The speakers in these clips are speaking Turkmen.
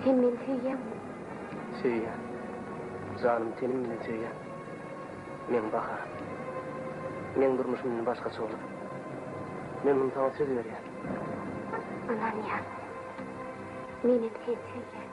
Sen meni söýýäňmi? Söýýän. Janym tenim bilen söýýän. Meň Baharym. Meň durmuşym indi başgaça bolar. Men muny saňa söz berýän. Ynanýan. Menem seni söýýän.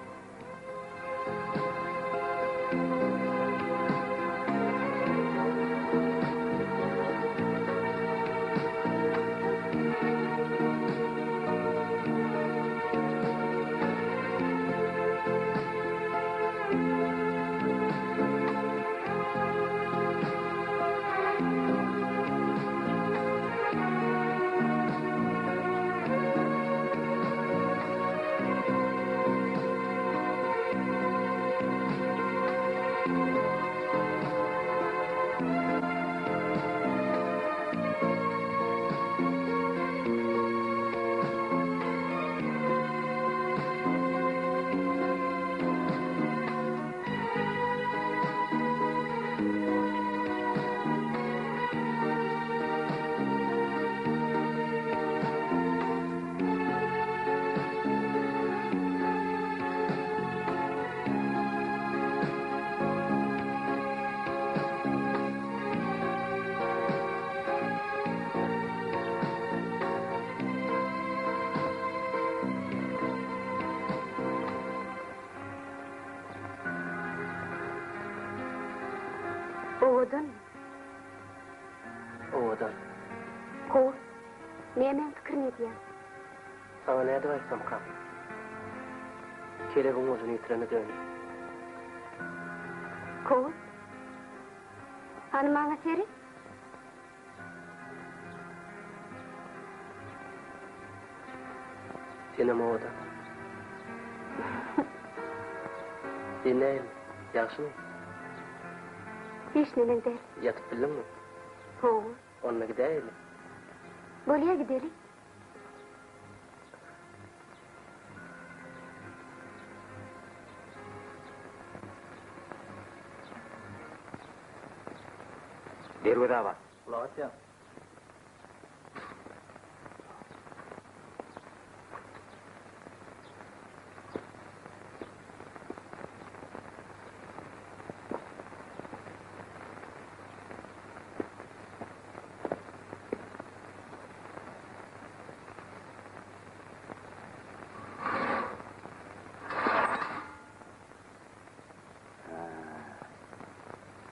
Owadanmy? Owadan. Kowus, nämäň pikirini edýäň? Saňa nädip aýtsamkam? Kelebiň ujuny ýitirene döndi. Kowus, hany maňa seret. Senem owadan. Sen nähili? Ýagşymy? Hiç neneň däl. Ýatyp bildiňmi? Hawa. Onda gidäýeli. Bolýa gideli. Derwezä bas. Gulak asýan.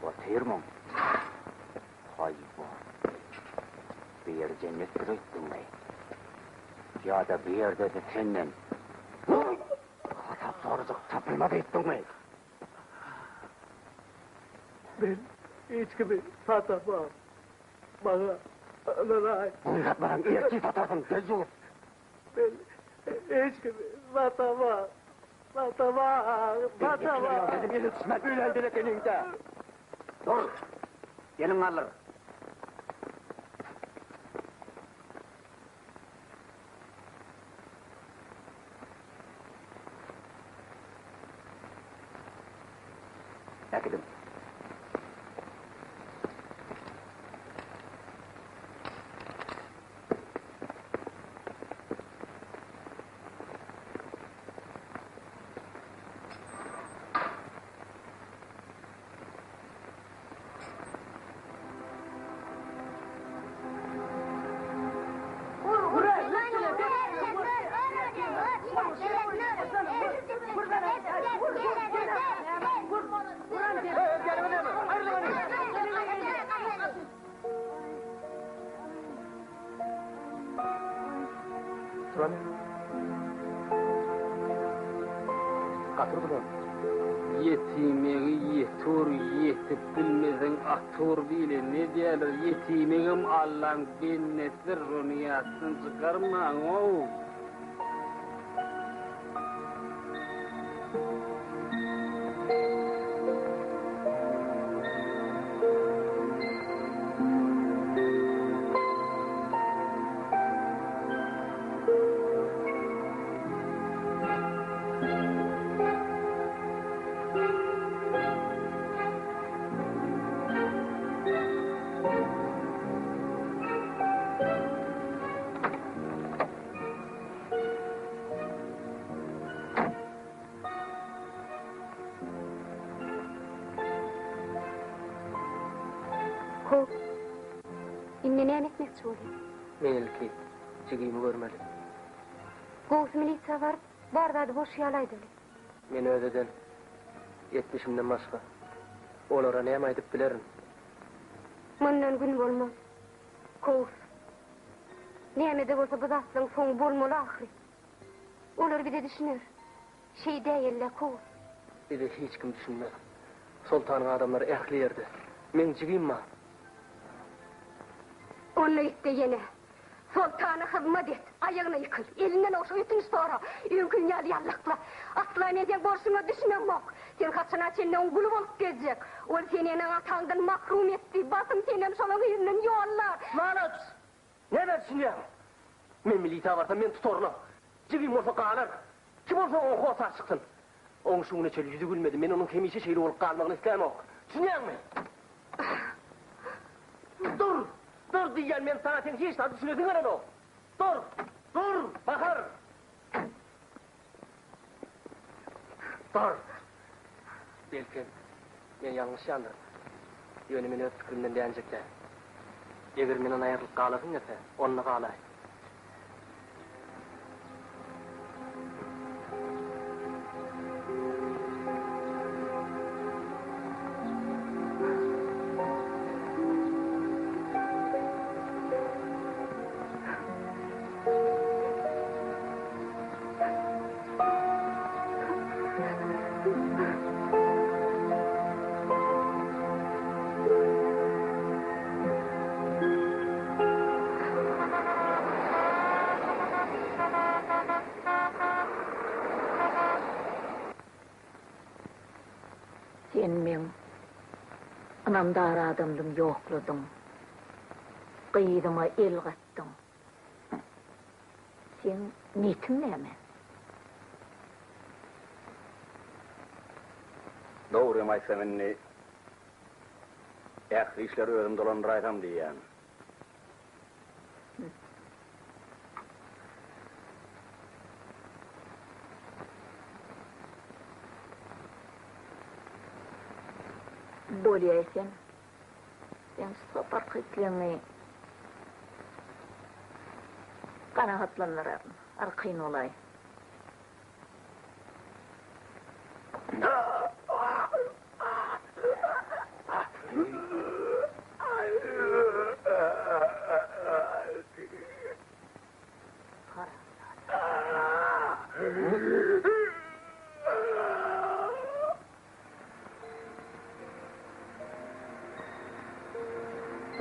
Otyrmyň? Haýwa. Bu ýeri jennetdir öýtdüňmi? Ýa-da bu ýerde-de senden hasap sorajak tapylmaz öýtdüňmi? Men hiç kimi satamam. Maňa ynanaý. Muny satmasaň, ertir satarsyň, deýýus! Men hiç kimi satamam. Satamam, satamam. Dedim ele düşmez öýländir ekeniňde. Dur! Gelin galdyr. Äkidiň. Turan. Gatyr bular. Ýetimegi ýetur, ýetip bilmeseň atur diýle. Ne diýerler, ýetimegem Allaň bendesidir, şony ýatdan çykarmaň-ow. Hop. Indi näme etmekçi bolýaň? Men ilki jigimi görmeli. Gowusy milisiýa baryp, bar zady boş ýaly aýdaly. Men öz eden etmişimden başga olara näme aýdyp bilerin? Mundan gün bolmaz. Kowus. Näme-de bolsa bu zatlaryň soňy bolmaly ahyry. Olar bize düşüner. Şeýdäýeli-le, Kowus. Bize hiç kim düşünmez. Soltanyň adamlary ähli ýerde. Meň jigim bar. Onda git-de ýene Soltana hyzmat et, aýagyna ýykyl, elinden ogşa, ötünç sora, öňküň ýaly ýallakla. Asla men seň bolşuňa düşünemok. Sen haçana çenli oň guly bolup gezjek? Ol seni eneň-ataňdan mahrum etdi, basym senem şolaň yzyndan ýollar. Nalaç! Näme düşünýäň? Men milisiýa barsam meni tutarlar. Jigim bolsa galar. Kim bolsa oňa hossar çyksyn. Oň şu güne çenli ýüzi gülmedi. Men onuň hemişe şeýle bolup galmagyny islämok. Düşünýäňmi? Dur! Dur diýýän men saňa seň hiç zada düşünesiň gelenok. Dur! Dur! Bahar! Dur! Belkem, men ýalňyşýandyryn. Ýöne men öz pikirimden dänjek däl. Eger menden aýrylyp galasyň gelse, onda galaý. Sen meň ynamdar adamdym ýokladyň. Gyzyma el gatdyň. Seň niýetiň näme? Dogrymy aýtsam indi ähli işleri özüm dolandyraýsam diýýän. Bolýaý sen. Seň şu saparky islegiňi kanagatlandyraryn. Arkaýyn bolaý.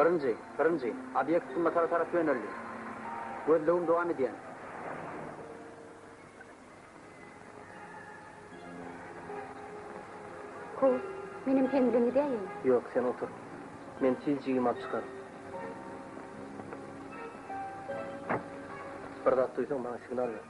Birinji, birinji, obýekt günbatara tarap ýöneldi. Gözlegim dowam edýän. Kowus, menem seň bilen gidäýeýin. Ýok, sen otur. Men tiz jigimi alyp çykaryn. Bir zat duýsaň, maňa signal ber.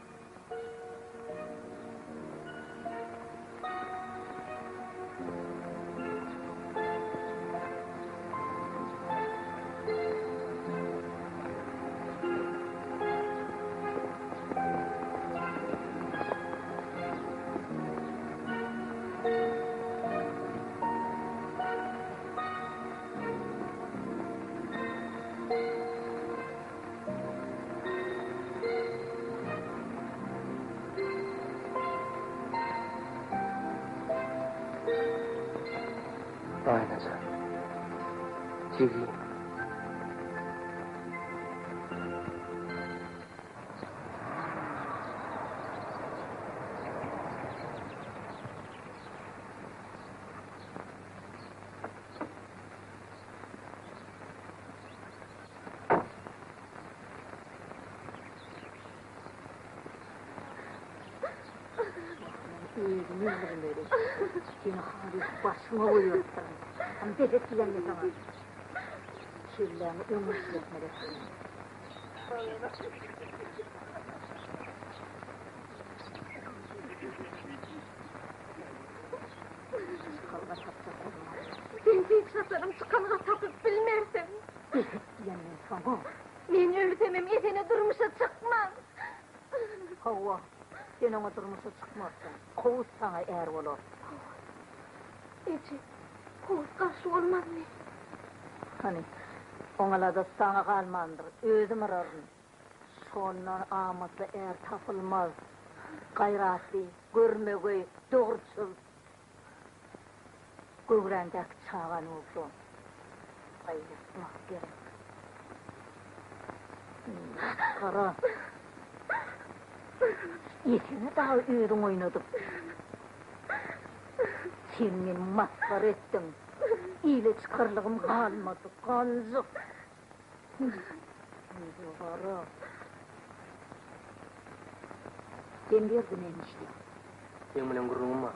Aýnajan. Jigim. Özümi öldürmeli. Seni halys başyňa goýarypdyryn. Hany bes et diýende saňa. Kelläňi öň işletmeli ekeniň. Çykalga tapjak bolma. Sen hiç haçanam çykalga tapyp bilmersiň. Bes et diýen men saňa. Men ölsemem Esene durmuşa çykman. Hawa, sen oňa durmuşa çykmarsyň. Kowus saňa är bolar. Eje, Kowus garşy bolmazmy? Hany, oň aladasy saňa galmandyr, özüm yraryn. Şondan amatly är tapylmaz. Gaýratly, görmegeý, dogruçyl. Göwräňdäki çagany bolsa gaýgytmak gerek. Masgara. Ýesene dagy özüň oýnadyp. Sen meni masgara etdiň. Ile çykarlygym galmady, ganjyk. Ýüze gara. Sen bu ýerde näme işleýäň? Seň bilen gürrüňim bar.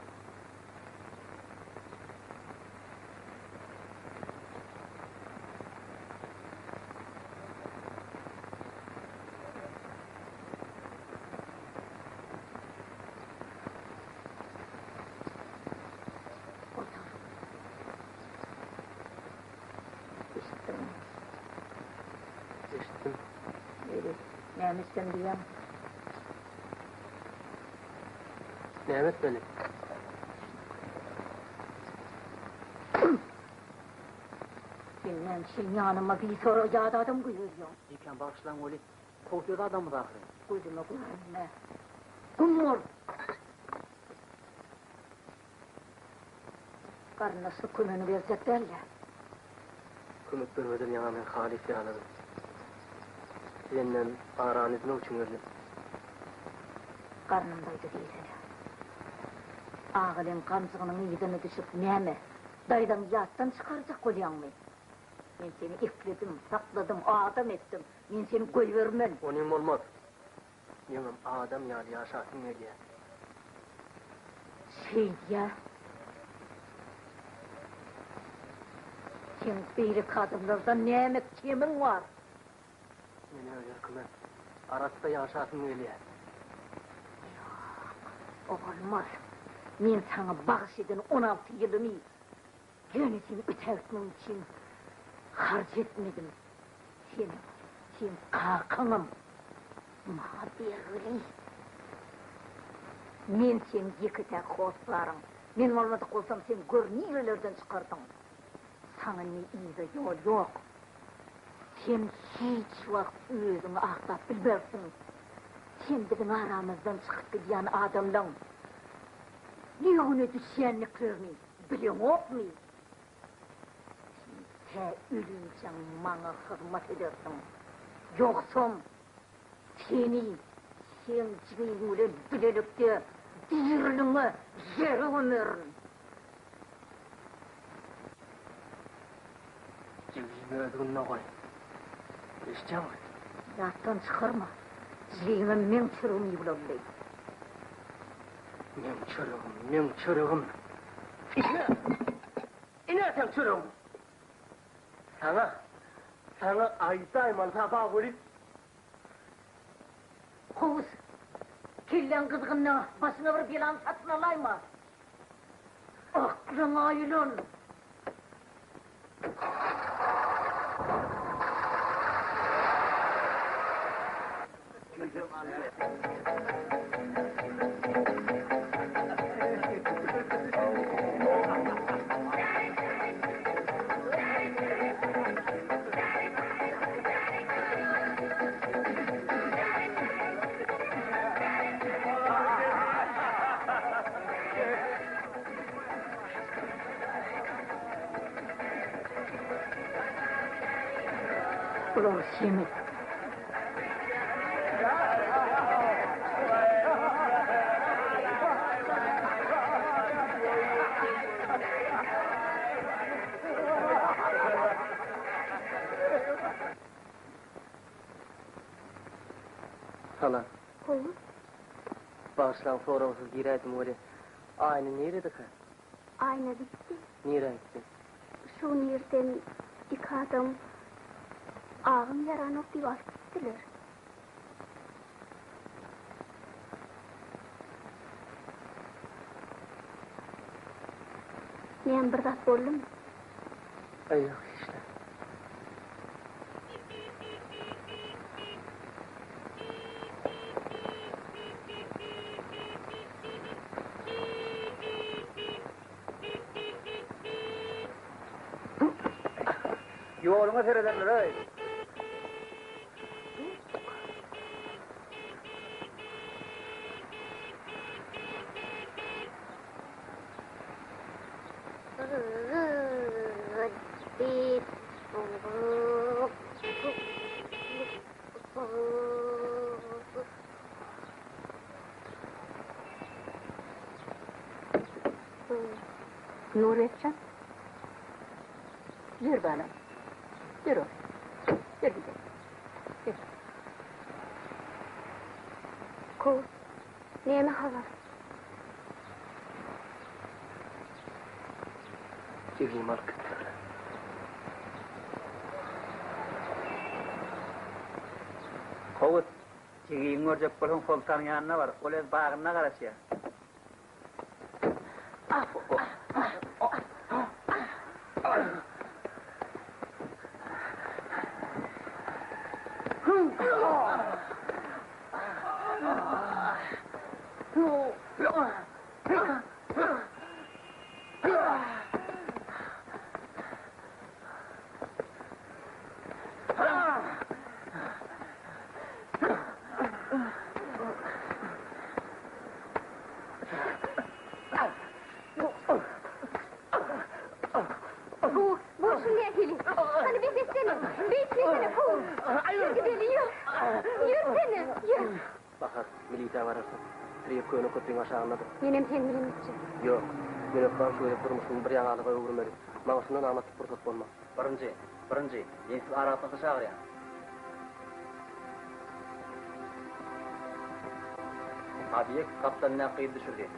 Otur. Eşitdiňmi? Eşitdim. Ýeri, näme etsem diýýäň? Näme etmeli? Sen näme üçin ýanyma bisorag ýat adam goýberýäň? Bikäm bagyşlaň weli, kowsöz adamyz ahyryn. Gözüme görünme. Güm bol! Garyndaşlyk kömegini berjek däl-dä. Kömek bermeden ýaňa men halys ýaladym. Senden arany üzmek üçin geldim. Garnym doýdy diýsene. Agalyň ganjygynyň yzyna düşüp näme, daýzaňy ýatdan çykarjak bolýaňmy? Men seni ekledim, sakladym, adam etdim. Men seni goýbermen. Onym bolmaz. Meňem adam ýaly ýaşasym gelýär. Şeýdýä. Seň beýleki adamlardan näme kemiň bar? Men öz erkime, arassa ýaşasym gelýär. Ýok, o bolmaz. Men saňa bagyş eden 16 ýylymy ýöne seni ötägitmek üçin harç etmedim. Senem, seň kakaňam maňa bergili. Men seň ýeke-täk hossaryň. Men bolmadyk bolsam, sen gör nirelerden çykardyň. Saňa indi yza ýol ýok. Sen hiç wagt özüňi aklap bilmersiň. Sen biziň aramyzdan çykyp gidýän adamlaň ne güne düşýändiklerini bileňokmy? Sen tä ölinçäň maňa hyzmat edersiň. Ýogsam, seni seň jigiň bilen bilelikde diriliňe ýere gömerin. Jigimi öz gününe goý. Eşidýäňmi? Ýatdan çykarma, jigiňem meň çöregimi iýip ulaldy. Meň çöregim, meň çöregim. Ine! Ine seň çöregiň! Saňa, saňa aýdaýmaly sapa welin. Kowus, kelläň gyzgynda başyňa bir belany satyn alaýma. Aklyňa aýlan! Bular semiz. Salam. Gowy. Bagyşlaň soragsyz giräýdim weli, Aýna niredekä? Aýna gitdi. Nirä gitdi? Şu gün irden iki adam agym ýaranok diýip alyp gitdiler. Näme bir zat boldumy? Aý ýok hiç zat. Ýoluňa serederler-eý. Nuretjan. Ýör balam. Ýör oglum. Ýör gidelim. Ýör. Kowus, näme habar? Jigimi alyp gitdiler. Kowus, jigiňi görjek bolsaň soltanyň ýanyna bar. Ol öz bagynda garaşýar. Bu, bolşuň nähili? Hany bes etsene, beýtmesene, Kowus. Ýör gideli, ýör. Ýörsene, ýör. Bahar, milisiýa bararsyň. Tirýek köne köprüň aşagyndadyr. Menem seň bilen gitjek. Ýok. Men hökman şu gezek durmuşymy bir ýaňalyga öwürmeli. Maňa şundan amatly pursat bolmaz. Birinji, birinji, men sizi aragatnaşyga çagyrýan. Obýekt gapdalyndaky gyzy düşürdi.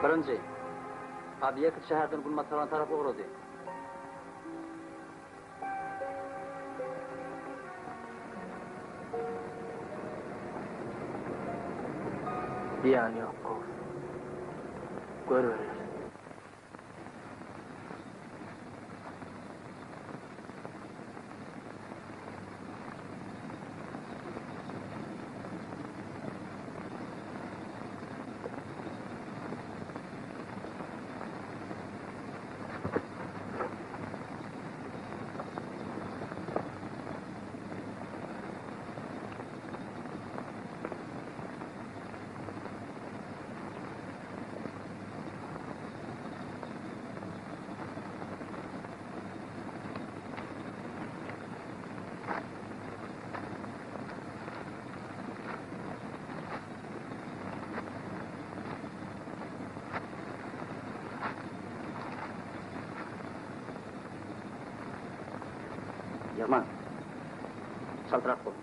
Birinji, obýekt şäherden günbatardan tarap ugrady. Zyýany ýok, gowusy. Görübereris. Ýygnaň. Çaltrak boluň.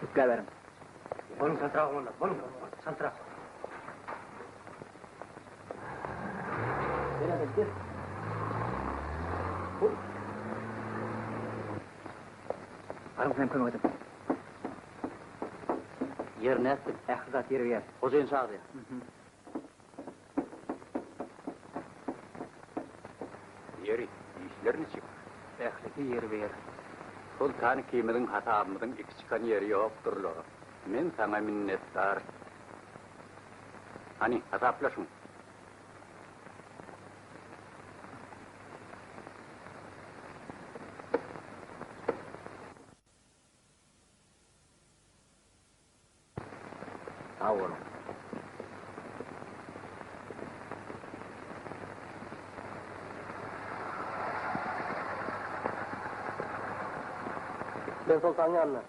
Ýükläberiň. Boluň çaltrak oglanlar, boluň, çaltrak. Gel adam, gel. Bol. Baryň sen kömek ediň. Ýer nätdik? Ähli zat ýerbe-ýer. Hojaýyn çagyrýar. Ýeri, işler niçik? Ählisi ýerbe-ýer. Soltan ikimiziň hasabymyzyň iki çykan ýeri ýokdur-la. Men saňa minnetdar. Hany, hasaplaşyň. Sag boluň. Men Soltanyň ýanyna.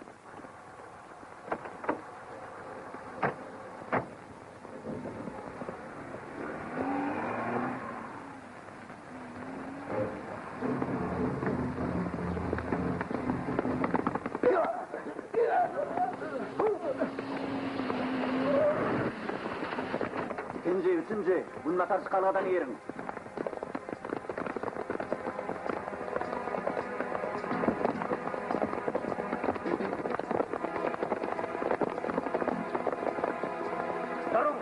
Ikinji, üçünji, günbatar çykalgadan giriň. Duruň!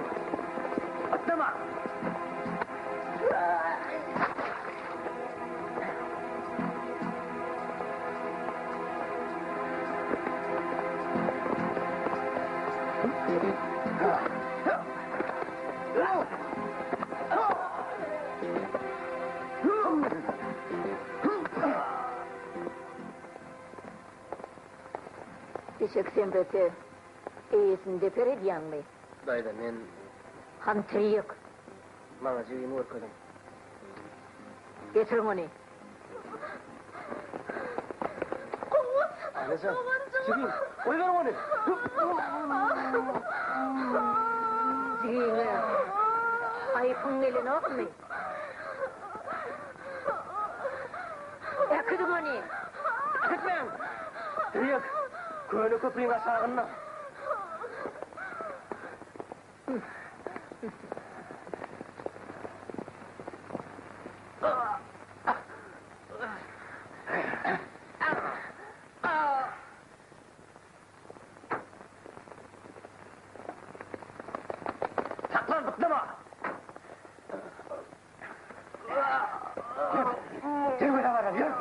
Atlama! Eşek semrese, eýesini deper edýäňmi? Daýza, men... Hany tirýek? Maňa jigimi görkeziň. Getiriň ony. Anajan, jigim, goýberiň ony! Jigiňe aýpyň gelenokmy? Äkidiň ony! Äkitmäň! Tirýek, köne köpriň aşagynda. Saklan, bytlama! Derweze barar, ýör!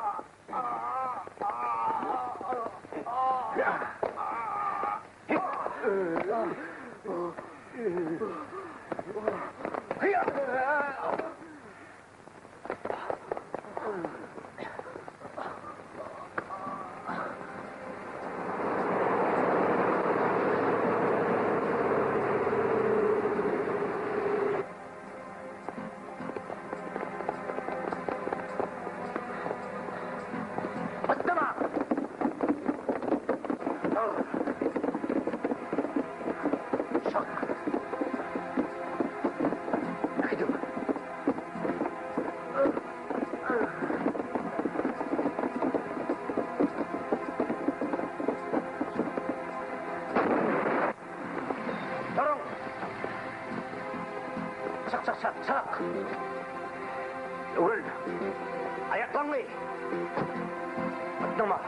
Bytlama! Şak! Äkidiň! Duruň! Çak, çak, çak, çak! Öwrül! Aýaklaňy! Bytlama!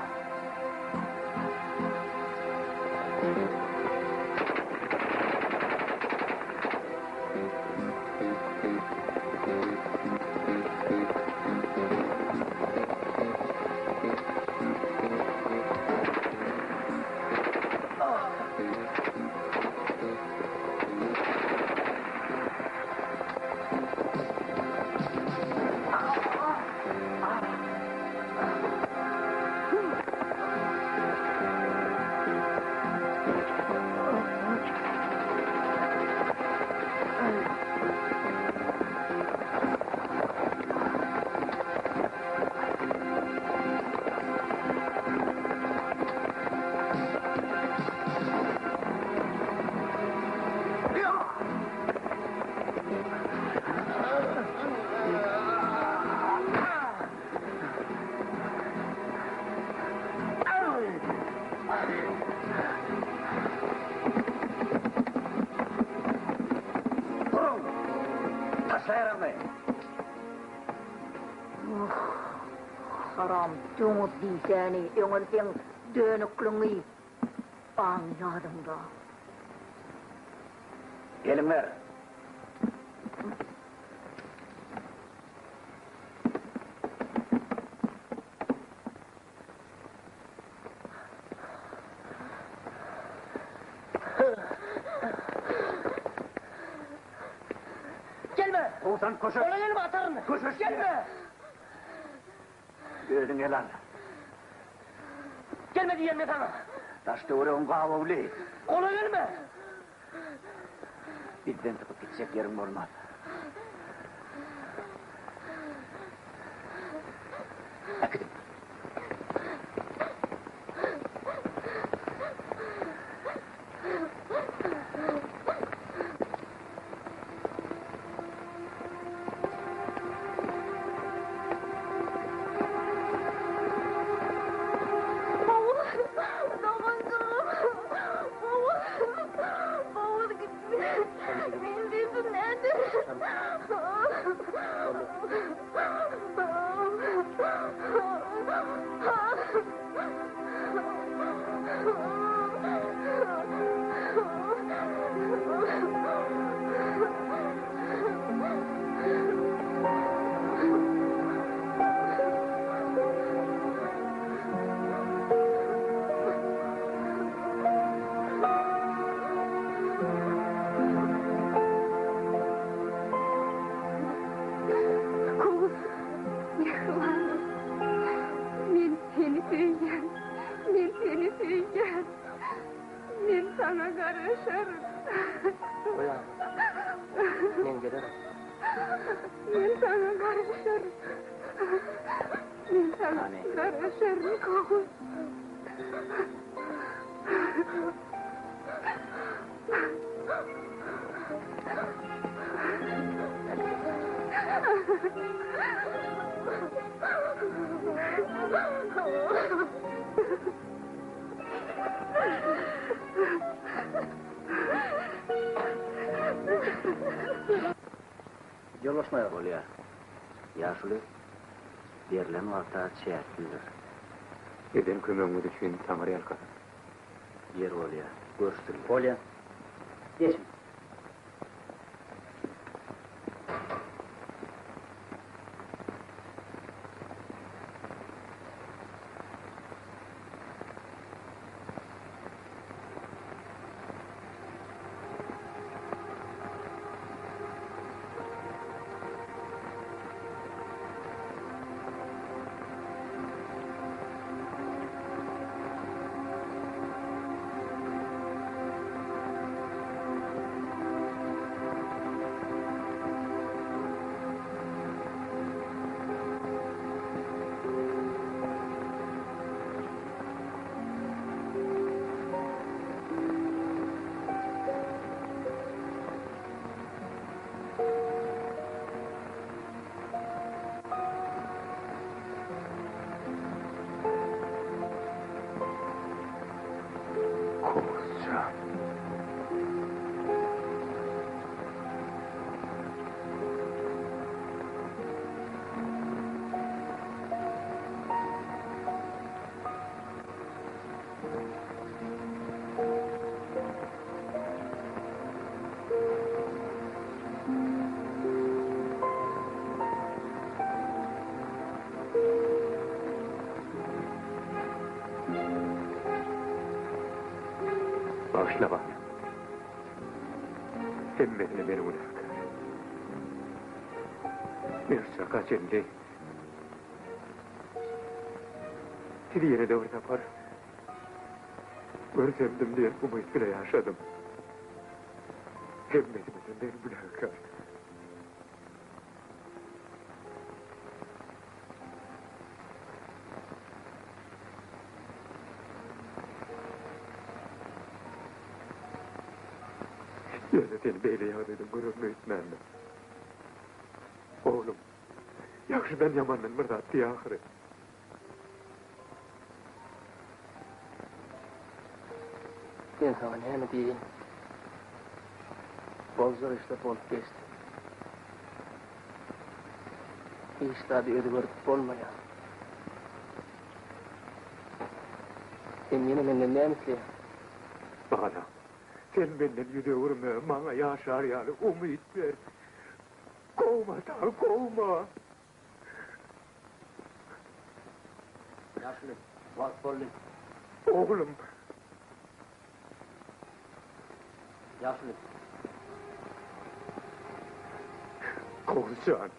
Duruň! Taşla ýaragyny! Haram doňuz diýsäni, öňem seň dönükligiňi aň ýadyňda. Eliňi ber! Gelme! Towsan köşeş! Ola gelme ataryn! Köşeş! Gelme! Özüň el al. Gelme diýen men saňa! Daş-töweregiň gabawly. Ola gelme! Bizden sypyp gitjek ýeriň bolmaz. Äkidiň. gelerin. Men saňa garaşaryn. Men saňa garaşaryn, Kowus. Ýollaşmaýar bolýar. Ýaşuly, berlen wagta çäklidir. Eden kömegiňiz üçin taňryýalkasyn. Ýer bolýar. Görüşdirýär. Bolýar. Geçiň. Kowusjan. Bagyşla balam. Hemmesine men günäkär. Men şu çaka çenli sizi ýene-de bir sapar görsemdim diýen umyt bile ýaşadym. Hemmesine-de men günäkär. Ýöne seni beýle ýagdaýda görerin öýtmändim. Oglum, ýagşydan ýamandan bir zat diý ahyry. Men saňa näme diýeýin? Boljak işler bolup geçdi. Hiç zady özgerdip bolmaýar. Sen ýene menden näme isleýäň? Balam, sen menden ýüz öwürme, maňa ýaşar ýaly umyt ber. Kowma dagy, kowma! Ýaşuly, wagt boldy. Oglum! Ýaşuly. Kowus jan!